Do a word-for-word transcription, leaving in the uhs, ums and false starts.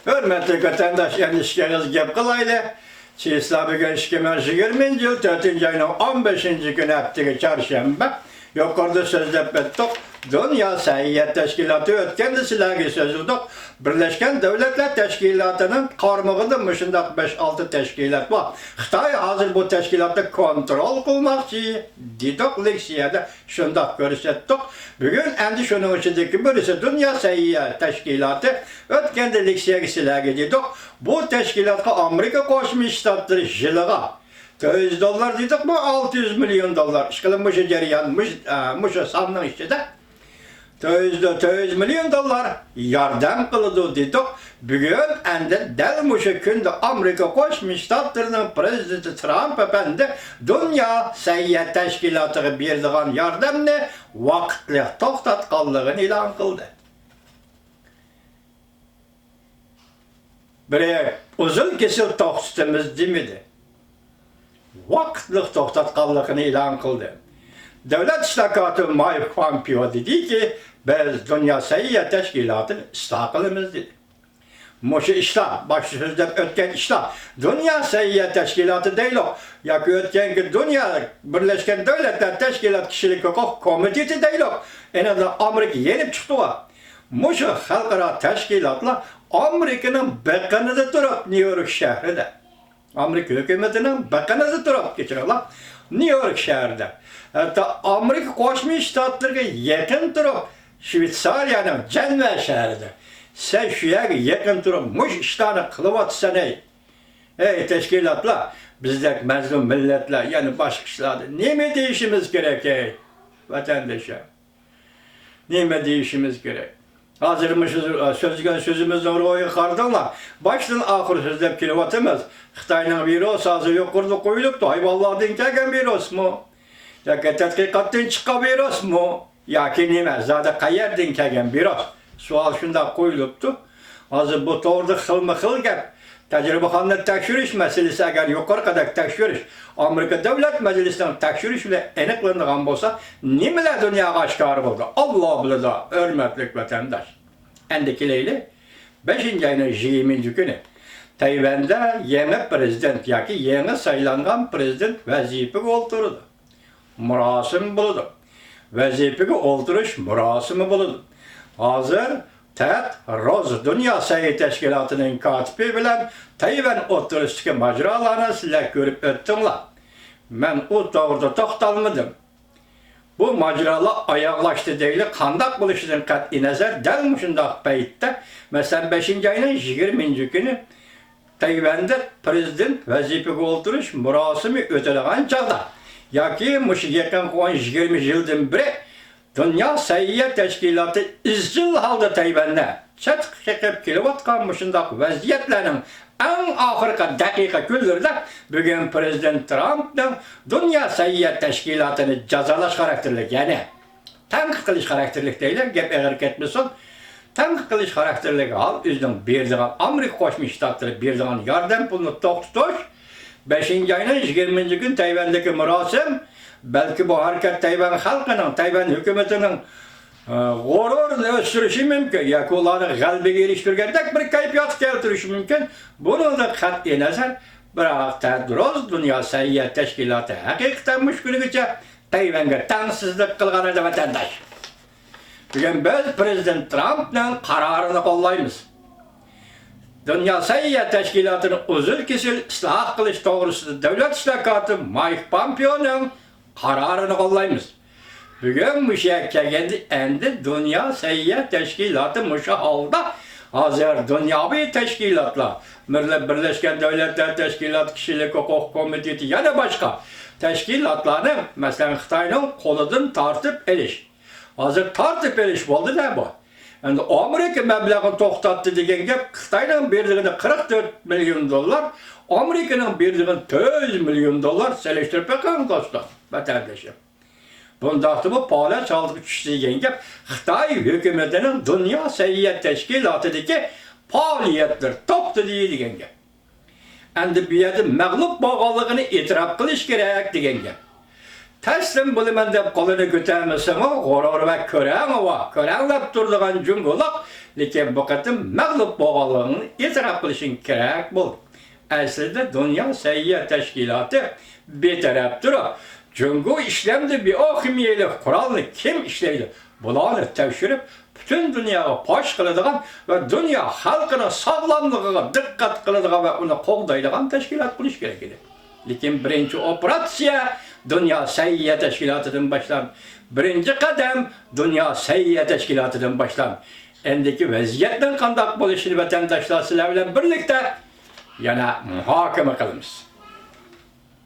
ھۆرمەتلىك ۋەتەنداش، ئەمدى ئىككى ئېغىز گەپ قىلايلى. چىسلا بۈگۈن ئىككى مىڭ يىگىرمىنچى يىل تۆتىنچى ئاينىڭ ئون بەشىنچى كۈنى، ھەپتىگە چارشەنبە. يۇقىرىدا سۆزلەپ ئۆتتۇق. دۇنيا سەھىيە تەشكىلاتى، ئۆتكەندە سىلەرگە سۆزلىدۇق. بىرلەشكەن دۆلەتلەر تەشكىلاتىنىڭ قارمىقىدا مۇشۇنداق بەش-ئالتە تەشكىلات بار. خىتاي ھازىر بۇ تەشكىلاتنى كونترول قىلماقچى، دېدۇق لېكسىيەدە. شۇنداق كۆرسەتتۇق. بۈگۈن ئەمدى شۇنىڭ ئىچىدىكى بىرسى دۇنيا سەھىيە تەشكىلاتى. ئۆتكەندە لېكسىيەگە سىلەرگە دېدۇق، بۇ تەشكىلاتقا ئامېرىكا قوشما شتاتلىرى يىلىغا تۆت يۈز دوللار دېدۇقمۇ، ئالتە يۈز مىليون دوللار. ئىشقىلىپ مۇشۇ جەريان، مۇش-، ئە، مۇشۇ ساننىڭ ئىچىدە تۆت يۈز، تۆت يۈز مىليون دوللار ياردەم قىلىدۇ دېدۇق. بۈگۈن ئەمدى دەل مۇشۇ كۈندە ئامېرىكا قوشما شتاتلىرىنىڭ پىرېزىدېنتى ترامپ ئەپەندى دۇنيا سەھىيە تەشكىلاتىغا بېرىدىغان ياردەمنى ۋاقىتلىق توختاتقانلىقىنى ئېلان قىلدى. بىرى ئۇزۇن كېسىل توختىتىمىز دېمىدى. ۋاقىتلىق توختاتقانلىقىنى ئېلان قىلدى. دۆلەت ئىشلار كاتىپى مايك پامپېئو دېدىكى، بىز دۇنيا سەھىيە تەشكىلاتىنى ئىسلاھ قىلىمىز دېدى. مۇشۇ ئىشلار، باشتا سۆزلەپ ئۆتكەن ئىشلار، دۇنيا سەھىيە تەشكىلاتى دەيلۇق ياكى ئۆتكەنكى دۇنيا بىرلەشكەن دۆلەتلەر تەشكىلات كىشىلىك ھوقۇق كومىتېتى دەيلۇق، ئېنىڭدىن ئامېرىكا يېنىپ چىقتىغۇ. مۇشۇ خەلقئارا تەشكىلاتلار ئامېرىكىنىڭ بېقىنىدا تۇرۇپ، نيۇ يورك شەھىرىدە، ئامېرىكا ھۆكۈمىتىنىڭ بېقىنىدا تۇرۇپ، كەچۈرۈڭلار، نيۇ يورك شەھىرىدە، ھەتتا ئامېرىكا قوشما شتاتلىرىغا يېقىن تۇرۇپ، شۋېتسارىيەنىڭ جەنۋە شەھىرىدە، سەن شۇ يەرگە يېقىن تۇرۇپ مۇشۇ ئىشلارنى قىلىۋاتىسەن، ھەي. ھەي، تەشكىلاتلار، بىزدەك مەزلۇم مىللەتلەر يەنە باشقا ئىشلاردا نېمە دېيىشىمىز كېرەك، ھەي، ۋەتەندىشىم؟ نېمە دېيىشىمىز كېرەك؟ ھازىر مۇشۇ سۆزلىگەن سۆزىمىزنىڭ روھىغا قارىدىڭلار. باشتىن ئاخىر سۆزلەپ كېلىۋاتىمىز. خىتاينىڭ ۋىرۇسى ھازىر يۇقىرىدا قويۇلۇپتۇ. ھايۋانلاردىن كەلگەن ۋىرۇسمۇ؟ ياكى تەتقىقاتتىن چىققان ۋىرۇسمۇ؟ ياكى نېمە؟ زادى قەيەردىن كەلگەن ۋىرۇس؟ سوئال شۇنداق قويۇلۇپتۇ. ھازىر بۇ توغرىدا خىلمۇ خىل گەپ. تەجرىبىخانىنى تەكشۈرۈش مەسىلىسى، ئەگەر يۇقىرىقىدەك تەكشۈرۈش، ئامېرىكا دۆلەت مەجلىسىنىڭ تەكشۈرۈشى بىلەن ئېنىقلىنىدىغان بولسا، نېمىلەر دۇنياغا ئاشكارا بولىدۇ؟ ئاللا بىلىدۇ، ھۆرمەتلىك ۋەتەنداش. ئەمدى كېلەيلى، بەشىنچى ئاينىڭ يىگىرمىنچى كۈنى تەيۋەندە يېڭى پىرېزىدېنت ياكى يېڭى سايلانغان پىرېزىدېنت ۋەزىپىگە ئولتۇرىدۇ. مۇراسىم بولىدۇ. ۋەزىپىگە ئولتۇرۇش مۇراسىمى بولىدۇ. ھازىر تەد روز دۇنيا سەھىيە تەشكىلاتىنىڭ كاتىپى بىلەن تەيۋەن ئوتتۇرىسىدىكى ماجىرالارنى سىلەر كۆرۈپ ئۆتتۈڭلار. مەن ئۇ توغرىدا توختالمىدىم. بۇ ماجىرالار ئاياغلاشتى دەيلى، قانداق بولۇشىدىن قەتئىينەزەر، دەل مۇشۇنداق پەيتتە، مەسىلەن، بەشىنچى ئاينىڭ يىگىرمىنچى كۈنى تەيۋەندە پىرېزىدېنت ۋەزىپىگە ئولتۇرۇش مۇراسىمى ئۆتىدىغان چاغدا ياكى مۇشۇ يېقىنقى ئون يىگىرمە يىلدىن بېرى دۇنيا سەھىيە تەشكىلاتى ئىزچىل ھالدا تەيۋەندە چاتىقى قېقىپ كېلىۋاتقان مۇشۇنداق ۋەزىيەتلەرنىڭ ئەڭ ئاخىرقى دەقىقە كۈنلىرىدە بۈگۈن پىرېزىدېنت ترامپنىڭ دۇنيا سەھىيە تەشكىلاتىنى جازالاش خاراكتېرلىك، يەنى تەنقىد قىلىش خاراكتېرلىك دەيلى، گەپ ئېغىر كەتمىسۇن. تەنقىد قىلىش خاراكتېرلىك ھال ئۆزىنىڭ بېرىدىغان، ئامېرىكا قوشما شتاتلىرى بېرىدىغان ياردەم پۇلىنى توختىتىش، بەشىنچى ئاينىڭ يىگىرمىنچى كۈنى تەيۋەندىكى مۇراسىم، بەلكى بۇ ھەرىكەت تەيۋەن خەلقىنىڭ، تەيۋەن ھۆكۈمىتىنىڭ، ئە، غۇرۇرىنى ئۆستۈرۈشى مۇمكىن ياكى ئۇلارنى غەلىبىگە ئېرىشتۈرگەندەك بىر كەيپىياتقا كەلتۈرۈشى مۇمكىن. بۇنىڭدىن قەتئىينەزەر، بىراق تەدرۇز دۇنيا سەھىيە تەشكىلاتى ھەقىقەتەن مۇشۇ كۈنىگىچە تەيۋەنگە تەڭسىزلىك قىلغان ئىدى، ۋەتەنداش. بۈگۈن بىز پىرېزىدېنت ترامپنىڭ قارارىنى قوللايمىز. دۇنيا سەھىيە تەشكىلاتىنى ئۇزۇل-كېسىل ئىسلاھ قىلىش توغرىسىدا دۆلەت ئىشلار كاتىپى مايك پامپېئونىڭ قارارىنى قوللايمىز. بۈگۈن مۇشۇ يەرگە كەلگەندە، ئەمدى دۇنيا سەھىيە تەشكىلاتى مۇشۇ ھالدا، ھازىر دۇنياۋى تەشكىلاتلار، مىللەت، بىرلەشكەن دۆلەتلەر تەشكىلاتى، كىشىلىك ھوقۇق كومىتېتى، يەنە باشقا تەشكىلاتلارنى، مەسىلەن، خىتاينىڭ قولىدىن تارتىپ ئېلىش. ھازىر تارتىپ ئېلىش بولدى-دە بۇ. ئەمدى ئامېرىكا مەبلەغنى توختاتتى دېگەن گەپ، خىتاينىڭ بېرىدىغىنى قىرىق تۆت مىليون دوللار، ئامېرىكىنىڭ بېرىدىغىنى تۆت يۈز مىليون دوللار. سېلىشتۇرۇپ بېقىڭ، دوستلار، ۋەتەندىشىم. بۇنداقتا بۇ پالەچ ھالەتكە چۈشتى دېگەن گەپ، خىتاي ھۆكۈمىتىنىڭ دۇنيا سەھىيە تەشكىلاتىدىكى پائالىيەتلىرى توختىدى دېگەن گەپ. ئەمدى بۇ يەردە مەغلۇپ بولغانلىقىنى ئېتىراپ قىلىش كېرەك دېگەن گەپ. تەسلىم بولىمەن دەپ قولىنى كۆتەرمىسىمۇ، غۇرۇر ۋە كۆرەڭ ۋە كۆرەڭلەپ تۇرىدىغان جۇڭگولۇق لېكىن بۇ قېتىم مەغلۇپ بولغانلىقىڭنى ئېتىراپ قىلىشىڭ كېرەك بولدى. ئەسلىدە دۇنيا سەھىيە تەشكىلاتى بىتەرەپ تۇرۇپ، جۇڭگو ئىشلەمدى بىئوخىمىيەلىك قورالنى كىم ئىشلەيدۇ؟ بۇلارنى تەكشۈرۈپ، پۈتۈن دۇنياغا پاش قىلىدىغان ۋە دۇنيا خەلقىنىڭ ساغلاملىقىغا دىققەت قىلىدىغان ۋە ئۇنى قوغدايدىغان تەشكىلات بولۇش كېرەك ئىدى. لېكىن بىرىنچى ئوپېراتسىيە دۇنيا سەھىيە تەشكىلاتىدىن باشلاندى. بىرىنچى قەدەم دۇنيا سەھىيە تەشكىلاتىدىن باشلاندى. ئەمدىكى ۋەزىيەتنىڭ قانداق بولۇشىنى ۋەتەنداشلار سىلەر بىلەن بىرلىكتە يەنە مۇھاكىمە قىلىمىز.